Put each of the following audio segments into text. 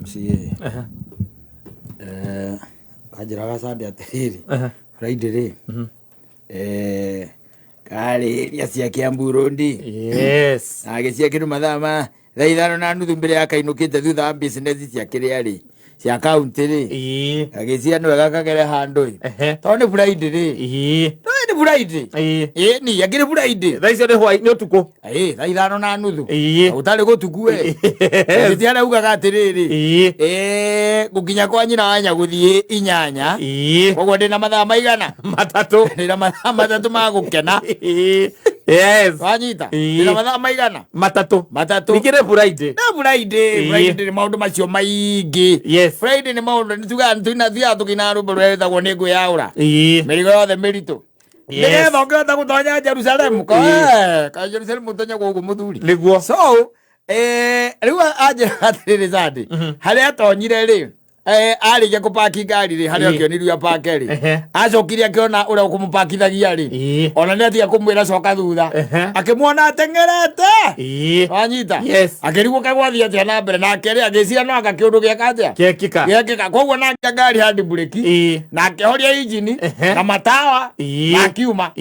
MCA anjĩraga Sunday atĩrĩrĩ, Friday rĩ, karĩ iria cia Kiambu Road. Na agĩcia kĩndũ mathaa ma 5:30 mbere ya kainũkĩte thutha wa business cia kĩrĩa rĩ, cia kaunti rĩ, agĩcia nĩ wega kagere handũ ĩ, tondũ nĩ Friday rĩ, nĩ Friday, ĩĩ ni akĩrĩ Friday. Thaa icio nĩ hwaĩ, nĩ ũtukũ. Ĩĩ, 5:30. Gũtarĩ gũtuku we. Gĩti araugaga atĩrĩrĩ, gũkinya kwa nyina wa nyagũthiĩ 8. Koguo ndĩna mathaa maigana? 3. Ndĩna mathaa 3 ma gũkena. Wanyita? Ndĩna mathaa maigana? 3. 3. Ningĩ nĩ Friday. Nĩ Friday. Friday nĩ maũndũ macio maingĩ. Friday nĩ maũndũ, nĩ tugaga, nĩ tũina, thiaga tũkĩinaga rwĩmbo rũrĩa rwĩtagwo nĩ ngwĩyaũra. Mĩrigo yothe mĩritũ. Nĩgetha ũngĩhota gũtonya Jerusalemu. Ka Jerusalemu ũtonyagwo ũguo mũthuri. Nĩguo. So, rĩu anjĩra atĩrĩrĩ Sunday, harĩa atonyire rĩ, arĩkia kũpaki ngari rĩ, harĩa akĩonirio apake rĩ, acokire akĩona ũrĩa ũkũmũpakithagia rĩ, ona nĩ atiga kũmwĩra coka thutha, akĩmuona ateng'erete. Wanyita? Akĩrigwo kaĩ gwathiĩ atĩa na mbere, nake rĩ agĩciria no anga kĩũndũ gĩeka atĩa? Gĩekĩka. Gĩekĩka. Koguo nake ngari handi breki, na akĩhoria injini, na matawa, na akiuma.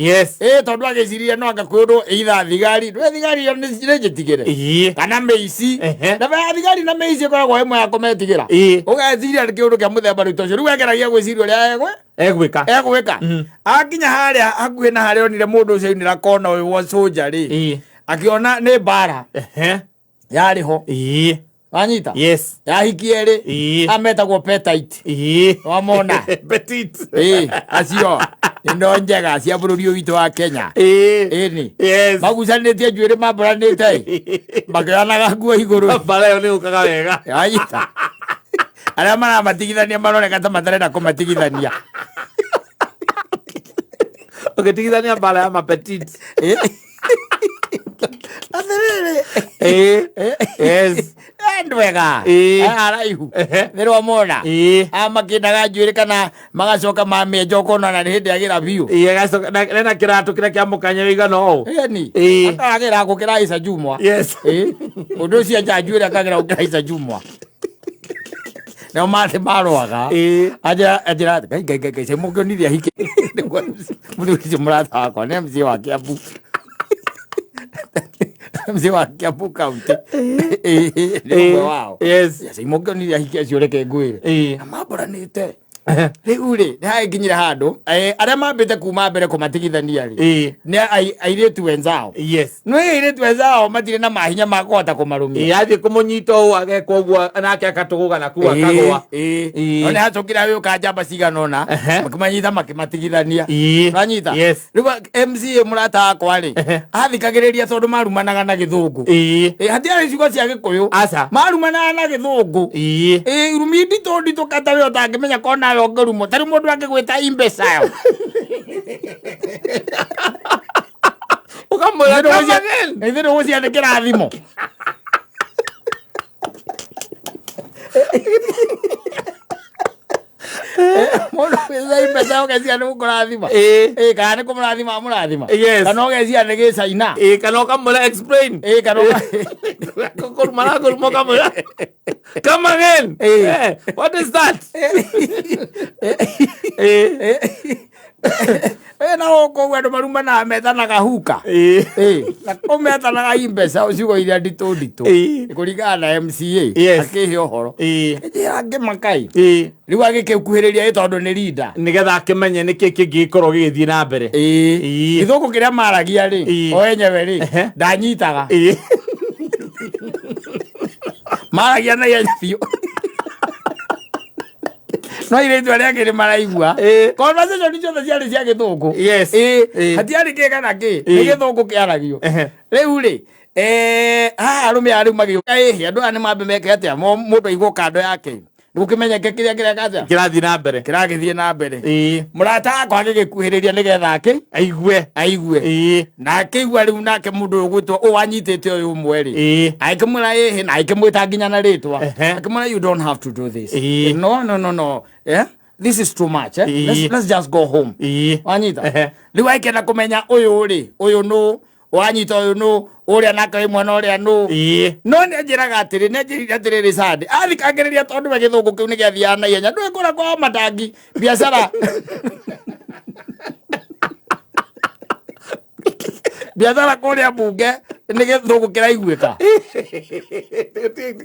Tondũ agĩciria no anga kĩũndũ either thigari, ndũĩ thigari ĩyo nĩ njĩtigĩre. Kana mĩici. Na baya thigari na mĩici ĩkoragwo ĩmwe ya kũmetigĩra. Ũgeciria nĩ kĩũndũ kĩa mũthemba rĩu ũcio. Rĩu ageragia gwĩciria ũrĩa Egwĩka. Egwĩka. Akinya harĩa hakuhĩ na harĩa onire mũndũ ũcio ainĩra kona ũyũ wa soldier rĩ, akĩona nĩ mbara yarĩ ho. Wanyita? Yahikie rĩ, ametagwo petite. Wamona? Petit. Acio indo njega cia bũrũri ũyũ witũ wa Kenya. Ĩni. Magucanĩtie njuĩrĩ mambũranĩte ĩ. Makĩoyanaga nguo igũrũ. Mbara ĩyo nĩ yũkaga wega. Wanyita? Arĩa maramatigithania maroneka ta matarenda kũmatigithania. Ũgĩtigithania mbara ya mapetit. Atĩrĩrĩ. Andũ ega. Araihu. Nĩ rwamona. Aya makĩndaga njuĩrĩ kana magacoka mamĩenja ũkona na nĩ hĩndĩ agĩra biũ. Agacoka na kĩratũ kĩrĩa kĩa mũkanya wĩigana ũũ. Ĩni. Akagĩra gũkĩra Isa Jumwa. Ũndũ ũcio enja njuĩrĩ akagĩra gũkĩra Isa Jumwa. Nao matĩ marũaga. Anjĩra anjĩra ngai ngai ngai ngai mũngĩonithia hiki. Mũthuri ũcio mũrata wakwa nĩ MC wa Kiambu. MC wa Kiambu County. Nĩ ũmwe wao. Mũngĩonithia hiki acio reke ngwĩre. Na mambũranĩte. Rĩu rĩ, nĩ hagĩkinyire handũ, arĩa mambĩte kuma mbere kũmatigithania rĩ, nĩ airĩtu wenzao. No airĩtu wenzao matirĩ na mahinya ma kũhota kũmarũmia. Athiĩ kũmũnyita ũũ ageka ũguo nake akatũgũga na kuu akagũa. No nĩ hacokire agĩũka njamba cigana ũna, makĩmanyita makĩmatigithania. Wanyita? Rĩu MCA mũrata wakwa rĩ, athikagĩrĩria tondũ marumanaga na gĩthũngũ. Hatiarĩ ciugo cia gĩkũyũ. Aca. Marumanaga na gĩthũngũ. Irumi nditũ nditũ kata we ũtangĩmenya korwo nawe ũngĩrumwo. Ta rĩu mũndũ angĩgwĩta imbecile. Ũkamwĩra come again. Ithuĩ nĩgũciandĩkĩra thimũ. Mũndũ wĩza imbeca ũgecia nĩ gũkũrathima. Kana nĩ kũmũrathima amũrathima. Kana ũgecia nĩ gĩcaina. Kana ũkamwĩra explain. Kana Kũruma na kũruma ũkamwĩra come again. What is that? Na gũkũ ũguo andũ marumanaga metanaga huka. Na kũu metanaga imbeca ciugo iria nditũ nditũ. Kũringana na MCA. Akĩhe ũhoro. Njĩra ngĩmaka ĩ. Rĩu agĩkĩkuhĩrĩria ĩ tondũ nĩ leader. Nĩgetha akĩmenye nĩkĩ kĩngĩgĩkorwo gĩgĩthiĩ na mbere. Gĩthũngũ kĩrĩa maragia rĩ, o enyewe rĩ, ndanyitaga. Maragia na ihenya biũ. No airĩtu arĩa angĩ nĩ maraigua. Conversation ciothe ciarĩ cia gĩthũngũ. Hatiarĩ kĩ kana kĩ, nĩ gĩthũngũ kĩaragio. Rĩu rĩ, haha arũme aya rĩu magĩũka ĩhĩ, andũ aya nĩ mambe meke atĩa? Mũndũ aigwo kando yake. Gũkĩmenyeke kĩrĩa kĩreka atĩa? Kĩrathiĩ na mbere. Kĩragĩthiĩ na mbere. Mũrata wakwa agĩgĩkuhĩrĩria nĩgetha akĩ? Aigue. Aigue. Na akĩigua rĩu nake mũndũ ũyũ ũgwĩtwo ũyũ wanyitĩte ũyũ ũmwe rĩ. Agĩkĩmwĩra ĩhĩ na agĩkĩmwĩta nginya na rĩtwa. Akĩmwĩra you don't have to do this. No, no, no, no. This is too much. Let's just go home. Wanyita? Rĩu agĩkĩenda kũmenya ũyũ rĩ, ũyũ nũ Wanyita ũyũ nũ, ũrĩa nake wĩ mwena ũrĩa nũ. No nĩ anjĩraga atĩrĩ, nĩ anjĩrire atĩrĩrĩ Sandy, athikangĩrĩria tondũ we gĩthũngũ kĩu nĩ gĩathiaga na ihenya. Ndũĩ kũrĩa kwa matangi biacara biacara kũrĩa mbunge nĩ gĩthũngũ kĩraiguĩka.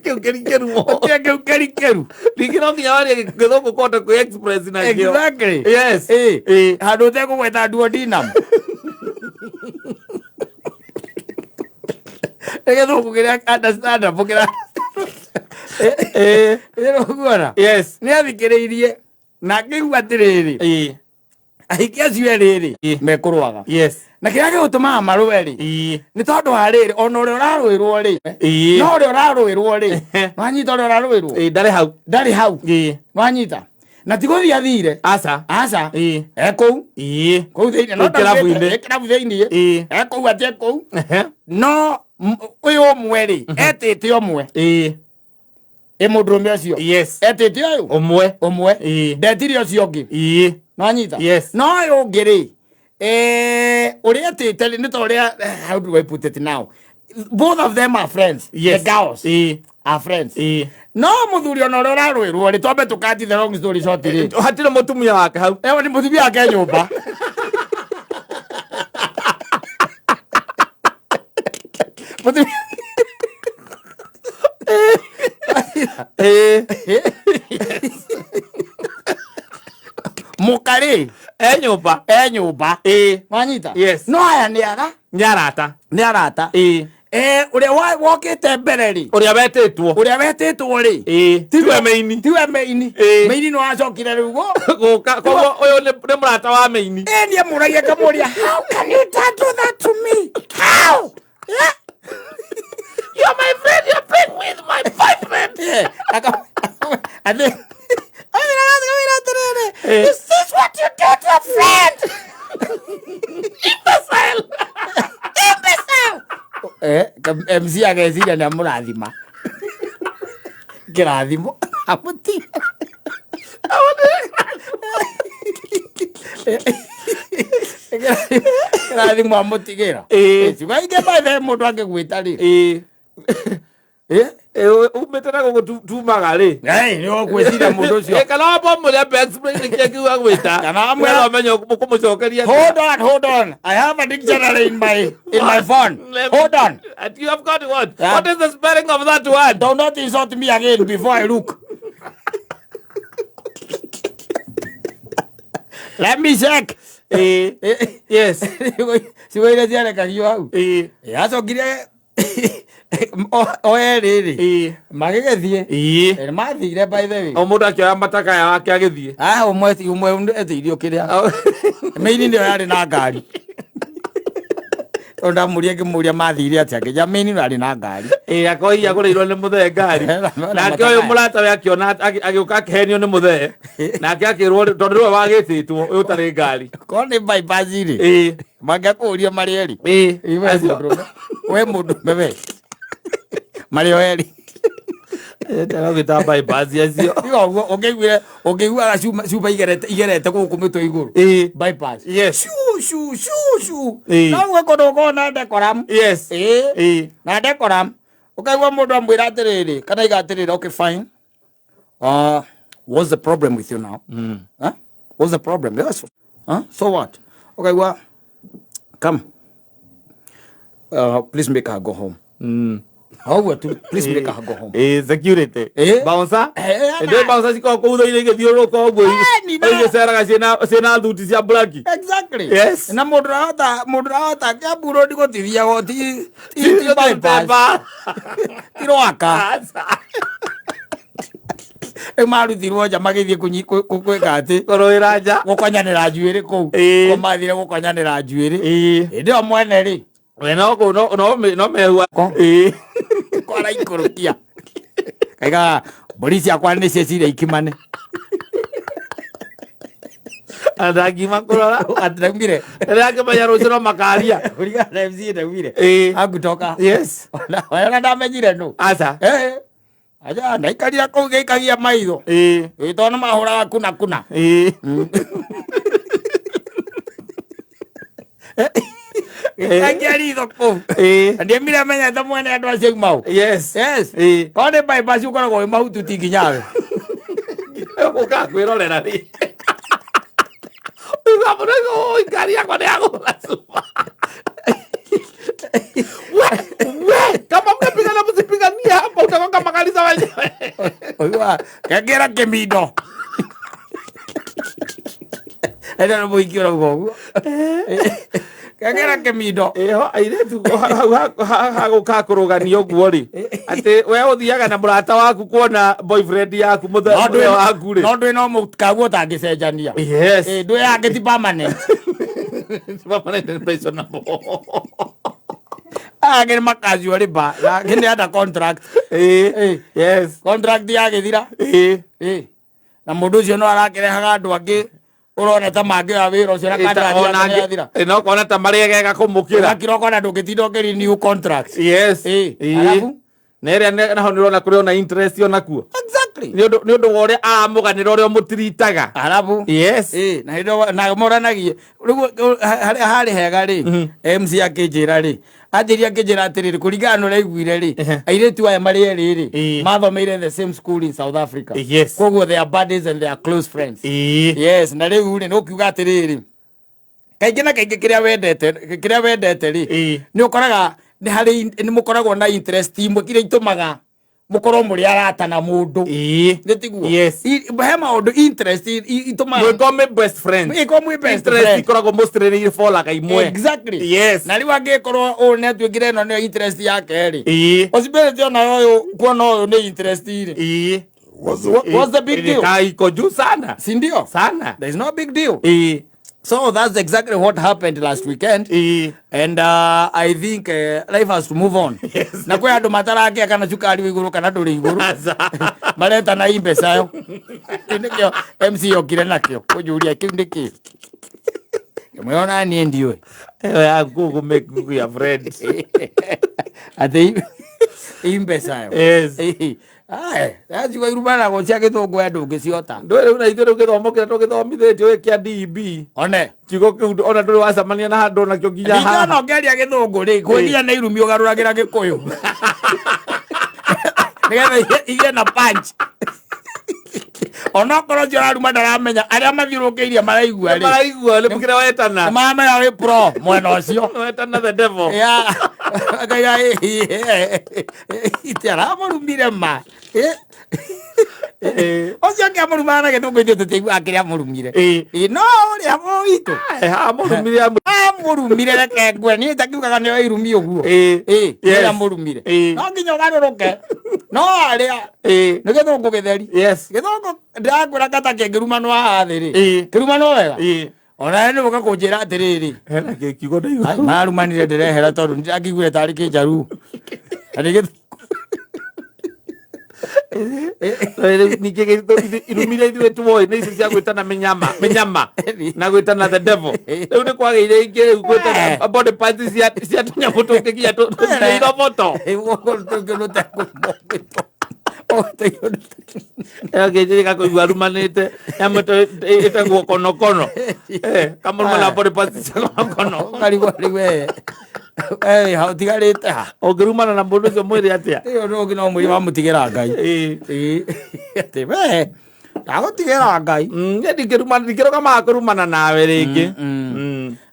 Kĩu kĩrikĩru. Kĩrĩa kĩu kĩrikĩru. Ningĩ no nginya warie gĩthũngũ kũhota kwĩ express nakĩo. Exactly. Yes. Handũ ũtekũgweta duodinum. Nĩ gĩthũngũ kĩrĩa understandable kĩra. Nĩ Yes. Nĩ athikĩrĩirie na akĩigua atĩrĩrĩ, ahiki acio erĩ rĩ mekũrũaga. Na kĩrĩa gĩgũtũmaga marũe rĩ, nĩ tondũ wa rĩrĩ, ona ũrĩa ũrarũĩrwo rĩ, no ũrĩa ũrarũĩrwo rĩ, wanyita ũrĩa ũrarũĩrwo Ndarĩ hau. Ndarĩ hau. Wanyita na ti gũthiĩ athire. Aca. Aca. E kũu kũu thĩinĩ no Kũu kĩrabu-inĩ. E kĩrabu thĩinĩ. E kũu atĩ e kũu no ũyũ ũmwe rĩ etĩte ũmwe ĩ mũndũrũme ũcio etĩte ũyũ Ũmwe. Ũmwe. Ndetire ũcio ũngĩ. Nwanyita? Yes. No ũyũ ũngĩ rĩ, ũrĩa etĩte rĩ, nĩ ta ũrĩa, how do I put it now, both of them are friends. The girls are friends. No mũthuri ona ũrĩa ũrarũĩrwo rĩ, twambe tũkati the long story short rĩ, Hatirĩ mũtumia wake hau. Ewa nĩ mũtumia wake nyũmba. Mũtumia mũkarĩ E nyũmba. E nyũmba. Wanyita? Yes. No aya nĩ ara Nĩ arata. Nĩ arata. Ũrĩa wokĩte mbere rĩ, Ũrĩa wetĩtwo. Ũrĩa wetĩtwo rĩ, Tiwe meini. Tiwe meini. Meini nĩ wacokire rĩu go Gũka koguo ũyũ nĩ mũrata wa meini. Nĩ amũragia akamũria, "How can you do that to me? How?" Yeah. "You're my friend, you're playing with my boyfriend." Yeah. I think "Is this what you do to a friend? Imbecile." Imbecile. MC ageciria nĩ amũrathima kĩrathimo amũtiga kĩrathimo amũtigĩra. Ciugo ingĩ by the way mũndũ angĩgwĩta rĩ, Umĩte na gũkũ tumaga rĩ. Nĩ ũgwĩciria mũndũ ũcio Kana wamba mũrĩa mbe explain nĩkĩ akiuga gwĩta. Kana wamwĩra- Nĩgetha ũmenye ũkũmũcokeria. "Hold on, hold on, I have a dictionary in my phone. Hold on." And you have got what? Yeah. What is the spelling of that word? "Do not insult me again before I look. Let me check." Ciugo iria ciarekagio hau. Acokire o erĩ rĩ magĩgĩthiĩ. Mathire by the way. O mũndũ akĩoya matakaya wake agĩthiĩ. Ah, ũmwe ũmwe etĩirio kĩrĩa meini nĩyo yarĩ na ngari tondũ ndamũria ngĩmũria mathire atĩa ngĩnja meini nĩyo yarĩ na ngari. Akorwo hihi agũrĩirwo nĩ mũthee ngari. Nake ũyũ mũrata we akĩona agĩũka akĩhenio nĩ mũthee. Nake akĩrwo tondũ nĩwe wagĩtĩtwo ũyũ ũtarĩ ngari. Korwo nĩ bypass rĩ, mangĩakũria marĩ erĩ. We Acio. Mũndũrũme we mũndũrũme we marĩ o erĩ. Ndagwĩta bypass acio. Tiga ũguo ũngĩiguire ũngĩiguaga cuma cuma igerete igerete gũkũ mĩtwe igũrũ. Bypass. Shu shu shu shu. No gwĩ kũndũ gũkoragwo na decorum. Na decorum ũkaigua mũndũ amwĩra atĩrĩrĩ kana aiga atĩrĩrĩ, "Okay, fine, what's the problem with you now? Huh? What's the problem?" "Yes." "Huh? So what?" Ũkaigua, "Come, please make her go home." Ũguo tu, "Please make her go home." Security. Bouncer. Ndĩ bouncer cikoragwo kũu thĩinĩ igĩthiũrũrũka ũguo igĩceraga ciĩna thuti cia black. Exactly. Na mũndũ ũrahota Kiambu Road gũtithiagwo ti bypass ti Rwaka. Rĩu marutirwo nja magĩthiĩ gwĩka atĩ Kũrũĩra nja. Gũkonyanĩra njuĩrĩ kũu. Ko mathire gũkonyanĩra njuĩrĩ hĩndĩ ĩyo mwene rĩ We no kũu no mehua. Kwaraikũrũkia kaiga mbũri ciakwa nĩ ciecire ikimane. Ndangiuma kũrora. Ndaumire. Rĩrĩa angĩmenya rũciũ no makaria. Kũringana na MC ndaumire. Angutoka. Ona ndamenyire nũ. Aca. Aja ndaikarire kũu gĩikagia maitho. Ĩ tondũ nĩ mahũraga kuna kuna. Gĩgĩtaikia ritho kũu. Ĩĩ. Na ndiemire menyete mwene andũ acio aumau. Yes. Yes. Ĩĩ. Korwo nĩ bypass ũkoragwo wĩ mahututi nginya we. Ũkaga kwĩrorera rĩ. Ũigua mũno oi ngari yakwa nĩ yagũra cuma. We, we, kama mnapigana msipiganie hapa utagonga magari za wenyewe. Ũigua kengera kĩmindo. Ĩno nĩ mũingĩ ũrauga ũguo. Kengera kĩmindo. Ĩho airĩtu hau hagũka kũrũganio ũguo rĩ atĩ we ũthiaga na mũrata waku kuona boyfriend yaku No mũthenya ndwĩ- waku rĩ no ndwĩ no mũkaguo ũtangĩcenjania. Yes. Ĩ, ndwĩ yangĩ ti permanent. Permanent and pensionable. Aya angĩ nĩ makacio rĩba. Angĩ nĩ under contract. Ĩĩ. Ĩ. Yes. Contract yagĩthira. Ĩĩ. Ĩ. Na mũndũ ũcio no arakĩrehaga andũ angĩ ũrona ta mangĩoya wĩra ũcio na kandarathi yake nĩ yathira. No kona ta marĩegega kũmũkĩra. Ũgakira ũkona ndũngĩtinda ũkĩ-renew contract. Yes. Ĩ. Ĩĩ. Alafu? Na ĩrĩa naho nĩ ũrona kũrĩ ona interest onakuo. Exactly. Nĩ ũndũ nĩ ũndũ wa ũrĩa aramũganĩra ũrĩa ũmũtiritaga. Alafu? Yes. Ĩ, na hĩndĩ ĩyo na moranagie rĩu harĩa harĩ hega rĩ MC akĩnjĩra rĩ anjĩria akĩnjĩra atĩrĩrĩ kũringana na ũrĩa aiguire rĩ Ehe. airĩtu aya marĩ erĩ rĩ Ĩ. mathomeire the same school in South Africa. Yes. Koguo they are buddies and they are close friends. Ĩĩ. Yes, na rĩu rĩ nĩ ũkiuga atĩrĩrĩ kaingĩ na kaingĩ kĩrĩa wendete rĩ Ĩ. nĩ ũkoraga nĩ harĩ nĩ mũkoragwo na interest imwe iria itũmaga mũkorwo mũrĩ arata na mũndũ. Ĩĩ. Nĩ tiguo? Yes. He maũndũ interest itũmaga Mwĩko mwĩ best friend. Mwĩko mwĩ best Interest friend. ikoragwo mostly nĩ ibolaga imwe. Exactly. Yes. Na rĩu angĩkorwo ũyũ nĩ atuĩkire ĩno nĩyo interest yake rĩ Ĩĩ. possibility ona ũyũ kuona ũyũ nĩ interest rĩ. Ĩĩ. What's the big deal? Ilikaa iko juu sana. Si ndio? Sana. There is no big deal. Ĩĩ. So that's exactly what happened last weekend. Ĩĩ. And I think life has to move on. Yes. Na kwĩ andũ matarakia kana cukari wĩ igũrũ kana ndũrĩ igũrũ. Aca. Mareta na imbeca yo. Kĩu nĩkĩo MC okire nakĩo kũnjũria kĩu nĩkĩ. Ngĩmwĩra niĩ ndiũĩ. Ĩyo ya Google make Google your friend. Atĩ imbeca yo. Yes. Aye, ciugo irumanagwo cia gĩthũngũ we ndũngĩciota. Ndũĩ rĩu na ithuĩ rĩu gĩthomo kĩrĩa tũgĩthomithĩtio gĩ kĩa DEB. One. Kiugo kĩu ona ndũrĩ wacemania na handũ nakĩo nginya Ningĩ haha. ona ũngĩaria gĩthũngũ rĩ, kwĩgia na irumi ũgarũragĩra gĩkũyũ. Nĩgetha igĩe na punch. Onokorwo ũcio ũraruma ndaramenya arĩa mathiũrũrũkĩirie maraigua rĩ. Maraigua nĩ kĩrĩa wetana. Nĩ maramenya wĩ pro mwena ũcio. Wetana the devil. Yeah. Akaiga iti aramũrumire ma. Ũcio ũngĩ amũrumaga na gĩthũngũ ithuĩ tũtiaiguaga kĩrĩa amũrumire. Ĩ. Ĩ, no ũrĩa witũ. Amũrumire Amũrumire reke ngwe niĩ ndakiugaga nĩo irumi ũguo. Ĩ. Ĩ, Yes. ũrĩa amũrumire. Ĩ. No nginya ũgarũrũke. No arĩa Ĩ. nĩ gĩthũngũ gĩtheri. Yes. Gĩthũngũ ndĩrakwĩra kata kĩngĩrumanwo haha thĩ rĩ. Ĩ. Kĩrumanwo wega. Ĩ. Ona nĩ ũka kũnjĩra atĩrĩrĩ. Hena kiugo ndaigua. Ai, marumanire ndĩrehera tondũ ndĩrakĩiguire tarĩ kĩnjaruo. Na nĩ gĩthũngũ. Ningĩ irumi iria ithuĩ tuoĩ nĩ ici cia gwĩtana mĩnyama mĩnyama na gwĩtana the devil. Rĩu nĩ kwagĩire ingĩ rĩu gwĩtana body parts cia cia tũnyamũ tũngĩ nginya tũngĩ iroboto. Ĩyo kũigua arumanĩte nyamũ ĩtagwo konokono. Kamũruma na body parts cia konokono. Ũkarigwo rĩu we we ha ũtigarĩte ha. Ũngĩrumana na mũndũ ũcio mwĩre atĩa? Ĩyo no no mwĩrĩ wamũtigĩra Ngai. Ĩĩ. Ĩĩ. Atĩ we ndagũtigĩra Ngai. Niĩ ndingĩrumana ndingĩrũgamaga kũrumana nawe rĩngĩ.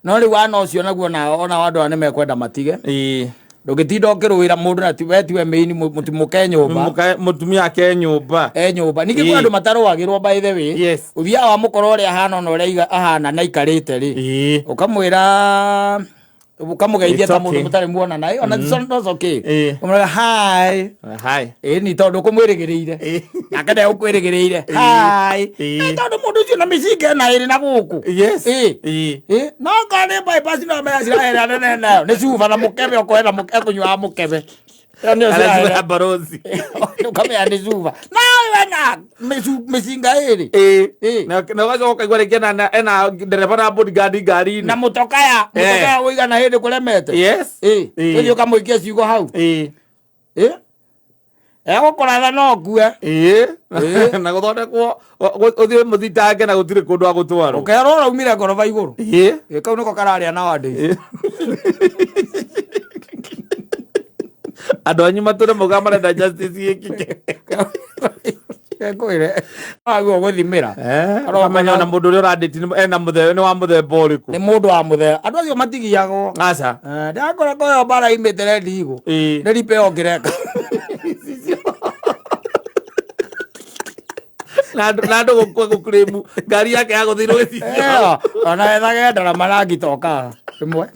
No rĩu wana ũcio naguo nao ona andũ aya nĩmekwenda matige. Ĩĩ. Ndũngĩtinda ũkĩrũĩra mũndũ na we tiwe main mũke nyũmba. Mũtumia ake nyũmba. E nyũmba. Ningĩ kwĩ Ĩĩ. andũ matarũagĩrwo by the way. Yes. Ũthiaga wamũkora ũrĩa ahana ona ũrĩa ahana na aikarĩte rĩ. Ĩĩ. Ũkamwĩra ũkamũgeithia It's ta mũndũ okay. mũtarĩ muonana. Ĩ, ona it's okay. Ĩĩ. Ũkamwĩra hi. Hi. Ĩĩ ni tondũ ũkũmwĩrĩgĩrĩire. Ĩĩ. Nake ndegũkwĩrĩgĩrĩire. Hi. Ĩĩ. Ĩ, tondũ mũndũ ũcio na mĩcinga ĩna ĩrĩ na gũkũ. Yes. Ĩĩ. Ĩĩ. Ĩĩ, no korwo nĩ bypass no menya cirahera nene nayo. Nĩ cuba na mũkebe ũkoera ekũnyuaga mũkebe. Ĩyo nĩyo Kana cirahera. cuba ya barozi. Ũkamenya nĩ cuba. No wena mĩcinga ĩrĩ. Ĩĩ. Ĩĩ. Na ũgacoka ũkaigua rĩngĩ ena ndereba na bodyguard ngari-inĩ. Na mũtokaya, mũtokaya ũigana hĩndĩ kũremete. Yes. Ĩĩ. Ĩĩ. Ũthiĩ ũkamũikia ciugo hau. Ĩĩ. Ĩĩ. Egũkũratha no ũkue. Ĩĩ. Ĩĩ. Na gũthondekwo ũthiĩ mũthitange na gũtirĩ kũndũ agũtwarwo. Ũkerwo ũraumire ngoroba igũrũ. Ĩĩ. Ĩ, kau nĩko kararĩa nowadays. Andũ anyu matũre mauga marenda justice ĩkĩke. Ngwĩre aguo gũthimĩra. Ũkamenya ona mũndũ ũrĩa ũrandĩti ena mũthemba nĩ wa mũthemba ũrĩkũ. Nĩ mũndũ wa mũthemba. Andũ acio matigiagwo. Aca. Ndakora koyo mbara imĩte rendi igũ. Ĩĩ. Nĩ ripe ũngĩreka. Na andũ gũkua gũkurĩmu ngari yake yagũthirwo gĩcicio. Ĩyo, ona ethage ndarama rangi toka ĩmwe.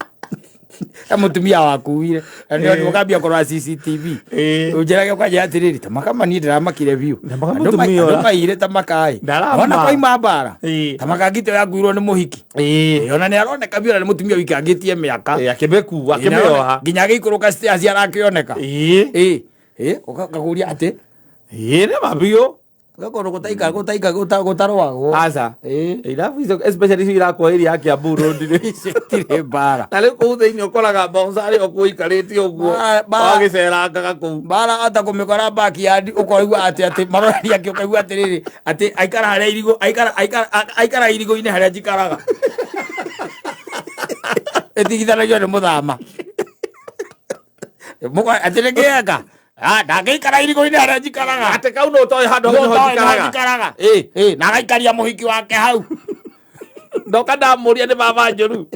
E mũtumia wakuire. Na nĩ Ĩĩ. ũkambia kũrora CCTV. Ĩĩ. Ũnjĩrage ũkanjĩra atĩrĩrĩ, ta maka niĩ ndĩramakire biũ. Na maka Andũ mũtumia andũ ũra. maiyire ta maka ĩ. Ndarama. Ona kwaima mbara. Ĩĩ. Ta maka ngito yakuirwo nĩ mũhiki. Ĩĩ. Ĩĩ, ona nĩ aroneka biũ na nĩ mũtumia wĩikangĩtie mĩaka. Ĩĩ, akĩmĩkua akĩmĩoha. Nginya agĩikũrũka stairs arakĩoneka. Ĩĩ. Ĩĩ. Ĩĩ, ũkakũria atĩ Ĩĩ nĩ ma biũ. gakorwo gũtaika gũtaika gũtarũagwo. Aca. Ĩĩ. Irabu icio especially icio irakwo area ya Kiambu Road rĩ. Icio itirĩ mbara. Na rĩu kũu thĩinĩ ũkoraga bouncer arĩ o kuo ikarĩte ũguo. Wagĩcerangaga kũu. Mbara ata kũmĩkora backyard ũkoigua atĩ atĩ marorania angĩ ũkaigua atĩrĩrĩ atĩ aikara harĩa irigũ aikara aikara aikara irigũ-inĩ harĩa njikaraga. Ĩtigithanagio nĩ mũthama. Atĩ nĩ kĩeka. Ah, ndangĩikara irigũ-inĩ harĩa njikaraga. Atĩ kau no ũtoĩ handũ hau nĩho Nĩho njikaraga. njikaraga. Ĩĩ. Ĩĩ, na agaikaria mũhiki wake hau. Ndoka ndamũria nĩ baba njũru.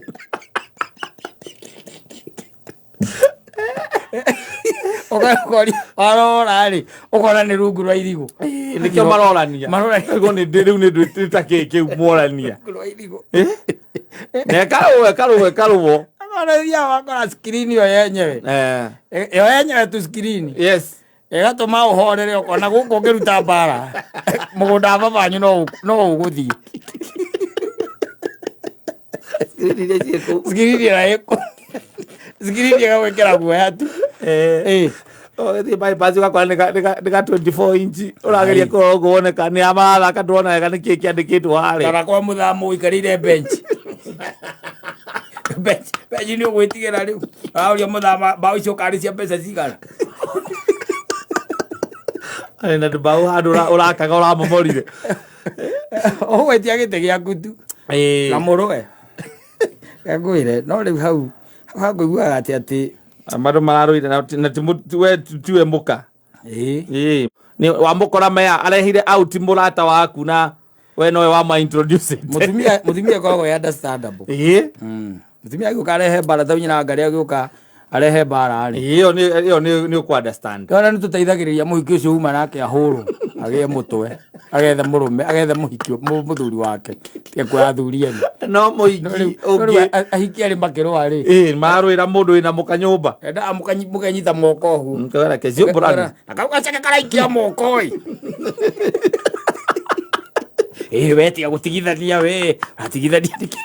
Ũgakoria warora rĩ, ũkona nĩ rungu rwa irigũ. Ĩĩ, nĩkĩo marorania. Marorania. Ũguo nĩ rĩu nĩ nduĩte ta kĩ kĩu morania. Rungu rwa irigũ. Na ĩkarũo ĩkarũo ĩkarũo. Akona thiaga wakora screen ĩyo yenyewe. Eh. Ĩyo yenyewe tu screen. Yes. Ĩgatũma ũhorere ũkona gũkũ ũngĩruta mbara. Mũgũnda wa baba wanyu no ũgũthiĩ. Screen iria ciĩ kũu. Screen ĩyo ĩkũ. Screen ĩgagwĩkĩra guoya tu. Eh. Ĩĩ. Ũgĩthiĩ bypass ũgakora nĩ ka 24 inch ũrageria kũrora ũguo wone kana nĩ a marathaka ndũrona wega nĩ kĩĩ kĩandĩkĩtwo harĩa. Kana kwa mũthamo ũikarĩire bench. Bench, bench nĩ ũgwĩtigĩra rĩu. Ũraũria mũthama mbaũ icio ũkarĩ cia mbeca cigana. Arĩ na mbaũ handũ ũrakaga ũramomorire. Ũgwĩtia gĩtĩ gĩaku tu. Ĩĩ. Na mũrũe. Ngwĩre no rĩu hau hau hangũiguaga atĩ atĩ Andũ mararũire na we tiwe mũka. ĩĩ Ĩĩ. Nĩ wamũkora mea arehire out mũrata waku na we nowe wama introduce. Mũtumia mũtumia ĩkoragwo ĩ understandable. Ĩĩ. Mũtumia agĩũka arehe mbara ta nyina ngari agĩũka arehe mbara rĩ. Ĩyo nĩ ĩyo nĩ ũkũ understand. Ona nĩ tũteithagĩrĩria mũhiki ũcio uma nake ahũrwo agĩe mũtwe agethe mũrũme agethe mũhiki mũthuri wake tige kuoya athuri ene. No mũhiki No rĩu ũngĩ ahiki arĩ makĩrũa rĩ. Ĩĩ mararũĩra mũndũ wĩna mũka nyũmba. Endaga mũkenyita moko ũguo. Ngara kecio brand. Na kau gaceke karaikia moko ĩ. Ĩĩ we tiga gũtigithania we, ũratigithania nĩkĩ?